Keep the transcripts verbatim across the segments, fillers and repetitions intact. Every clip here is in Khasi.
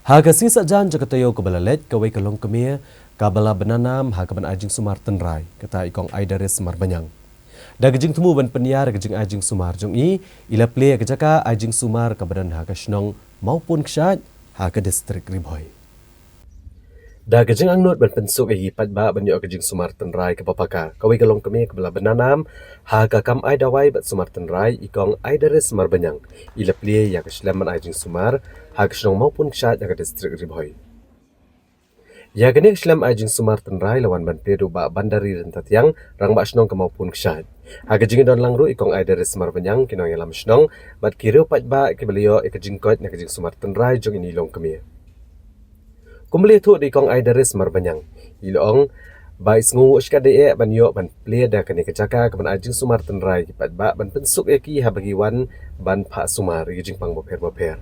Ha ka sngi Saitjaiñ jong ka taïew kaba la leit, kawei ka longkmie kaba la bna nam ha kaban ai jingsumar tynrai, kata i Kong Aidaris Marbaniang. Da ka jingthmu ban pynïar ka jingai jingsumar jong i, i la plie ïa ka jaka ai jingsumar kaba don ha ka shnong Mawpun Kshaid, ha ka distrik Ri Bhoi. Da ka jingangnud ban pynsuk ïa ki paidbah ban ïoh ka jingsumar tynrai kaba paka, kawei ka longkmie kaba la bna nam ha ka kam ai dawai bad sumar tynrai, i Kong Aidaris Marbaniang, i la plie ïa ka shlem ban ai jingsumar ha ka shnong Mawpun Kshaid, ha ka distrik Ri Bhoi. Ïa kane ka shlem ai jingsumar tynrai la wan ban plie da u Bah Bandari Ryntathiang, Rangbah Shnong ka Mawpun Kshaid. Ha ka jingdon lang ruh i Kong Aidaris Marbaniang, ki nongïalam shnong bad ki riew paidbah kiba la ïoh ïa ka jingkoit na ka jingsumar tynrai jong ine i longkmie. Kumba la ïathuh da i Kong Aidaris Marbaniang, i la ong ba i sngewnguh shikatdei eh ban ïoh ban plie da kane ka jaka kaban ai jingsumar tynrai ïa ki paidbah ban pynsuk ïa ki haba ki wan ban phah sumar ïa ki jingpang bapher bapher.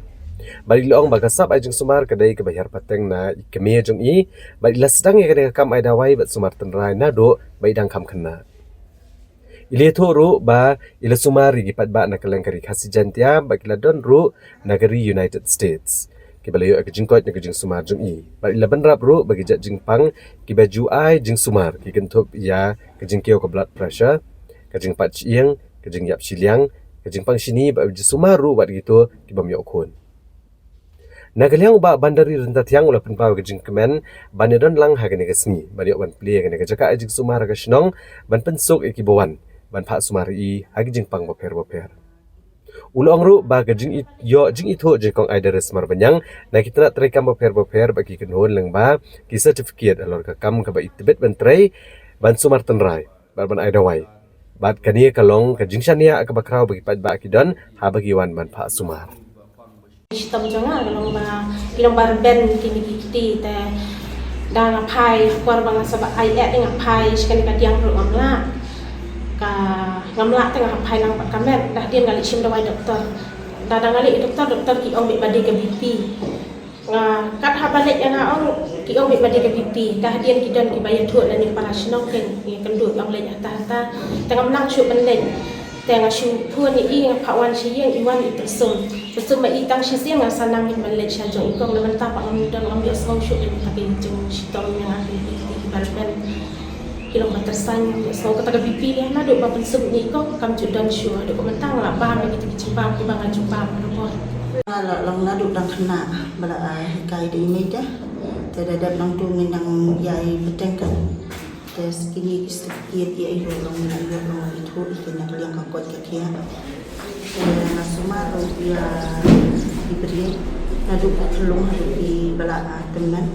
Bad i la ong ba ka sap ai jingsumar ka dei kaba hiar pateng na i kmie jong i, bad i la sdang ïa kane ka kam ai dawai bad sumar tynrai naduh ba i dang kham khynnah. I la ïathuh ruh ba i la sumar ïa ki paidbah na kylleng ka ri Khasi Jaiñtia, bad ki la don ruh na ka ri United States, kiba la ïoh ïa ka jingkoit na ka jingsumar jong i. Bad i la bynrap ruh ba ki jait jingpang kiba ju ai jingsumar ki kynthup ïa ka jingkiew ka blood pressure, ka jingpat shyieng, ka jingïap shiliang, ka jingpang shini, bad ba ju sumar ruh wat kito ki bym ïoh khun. Na ka liang u Bah Bandari Ryntathiang u la pynpaw ïa ka jingkmen ban ïadon lang ha kane ka sngi ban ïoh ban plie ïa kane ka jaka ai jingsumar ha ka shnong ban pynsuk ïa kiba wan ban phah sumar ïa i ha ki jingpang bapher bapher. U la ong ruh ba ka jingïoh jingithuh jong i Kong Aidaris Marbaniang na ki tnat treikam bapher bapher bad ki kynhun lyngba ki certificate halor ka kam kaba i tbit ban trei ban sumar tynrai bad ban ai dawai. Bad kane ka long ka jingshaniah kaba khraw ba ki paidbah ki don haba ki wan ban phah sumar. Shitom jong nga ka long ba ki long ba rben kine ki kti te da nga phai, por ba nga sa ba ai eh nga phai sha kane ka diang ruh ngam lah. Ka ngam lah te nga phai lang pat ka met, da hadien nga leit shim dawai doktor. Da da nga leit doktor, doktor ki ong beit ba dei ka B P. Nga kat haba leit nga ong ki ong beit ba dei ka B P, da hadien ki don kiba ïathuh lane para shnong ki ïakynduh ong leit hata hata. Te ngam nang shuh ban leit. Te nga shu phone ïa i, nga phah wan sha ïing, i wan i pynsum. Pynsum ma i tang shisien, nga sa nang ban leit sha jong i kong, namar mynta pat ngam don, ngam ïohsngew shuh ïa kata ka jingshitom jong nga, ki, ki, ki, ki ba rben. Ki long ba tyrsan, ngam ïohsngew kata ka B P leh, naduh ba pynsum ïa i kong kam ju don shuh, haduh ba mynta nga la bam ïa kita ki jingbam kiba nga ju bam. Nga la long naduh dang khynnah ba la, ah, hikai da i mei te. Te da dep nangtu ngin dang ïai bteng kan. Te sa kine ki certificate ïa i ruh long, ïa i ruh long ithuh ïa kine ka liang ka koit ka khiah. Te nga sumar ruh ïa i briew naduh ka khyllung haduh kiba la, ah, tymmen.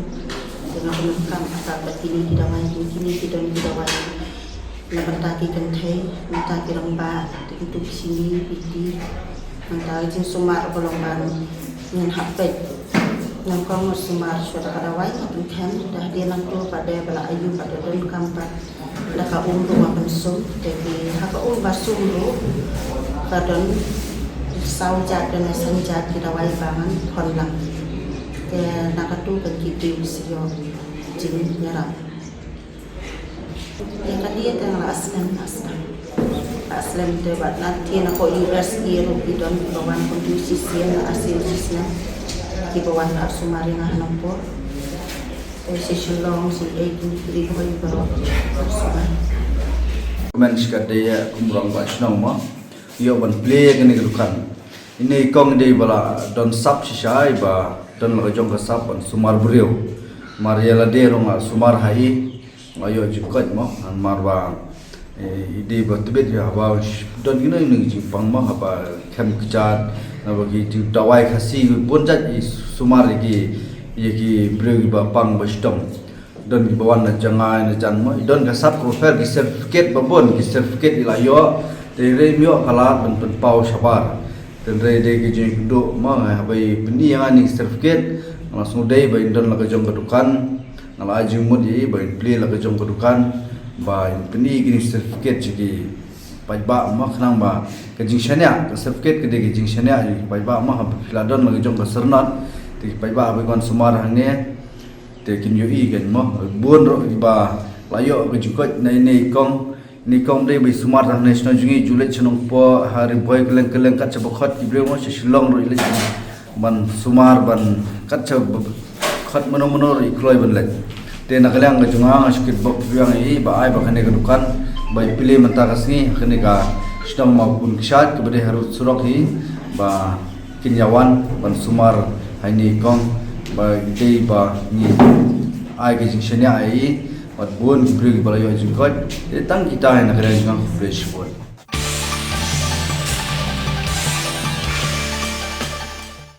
Te nga pyndonkam ata bad kine ki dawai, kine ki don ki dawai na bynta ki kynthei, bynta ki rangbah, te kito ki shini, piti. Nangta ka jingsumar ka long ban ngin hap peit. Nyngkong nga sumar shuwa da ka dawai nga pynkheiñ, da hadien nangto pat de ba la ayu pat da donkam pat da ka um ruh nga pynsum. Te ki ha ka um ba sum ruh ka don saw jait, don san jait ki dawai ba ngan khon lang. Te na katu ka ki dei sa ïoh jingïarap. Ïa kane te nga la slem, la slem. La slem te bad na te na ko U S A ruh ki don kiba wan kum tu shisien, la asien shisien kiba wan la sumar ïa nga ha Nongpoh. Te shi Shillong, shi ei kine ki Ri Bhoi baroh la sumar. Kmen shikatdei ïa kum rangbah shnong mo, ïoh ban plie kane ka dukan. Ine i kong dei ba la don sap shisha, ba don la ka jong ka sap ban sumar briew. Mar ïa lade ruh nga sumar ha i, nga ïoh jingkoit mo, namar ba, eh, i dei ba tbit ïa haba sh-, don kino kino ki jingpang mo, haba kem kjat, naba ki jingdawai Khasi bun jait i sumar ïa ki, ïa ki briew kiba pang ba shitom. Don kiba wan na jngai na jan mo, i don ka sap kaba pher, ki certificate ba bun, ki certificate i la ïoh, te hynrei im ïoh ka lad ban pynpaw shabar. Te hynrei dei ka jingkynduh mo, nga haba i pyni ïa nga ine i certificate, nga la sngewdei ba in don la ka jong ka dukan, nga la ai jingmut ïa i ba in plie la ka jong ka dukan, ba in pyni kine ki certificate sha ki paidbah mo, khnang ba ka jingshaniah, ka certificate ka dei ka jingshaniah ïa ki paidbah mo, haba phi la don la ka jong ka syrnod, te ki paidbah haba ki wan sumar hangne, te kin ïohi kan mo, bun ruh kiba la ïoh ka jingkoit na ine i kong, ine i kong dei ba i sumar tang na shnong jong ngi, ju leit sha Nongpoh, ha Ri Bhoi, kylleng kylleng kat shaba khot ki briew mo, sha Shillong ruh i leit. ban sumar ban kat cha khot mano mano i kloi ban leit. Te na ka liang ka jong nga nga shu kitbok biang ïa i ba ai ba kane ka dukan ba i plie mynta ka sngi ha kane ka shnong Mawpun Kshaid kaba dei harud surok hi ba kin ïa wan ban sumar ha ine i kong ba dei ba ngi ai ka jingshaniah ïa i bad bun ki briew kiba la ïoh jingkoit. Te tang kita hi na ka liang jong nga, khublei shibun.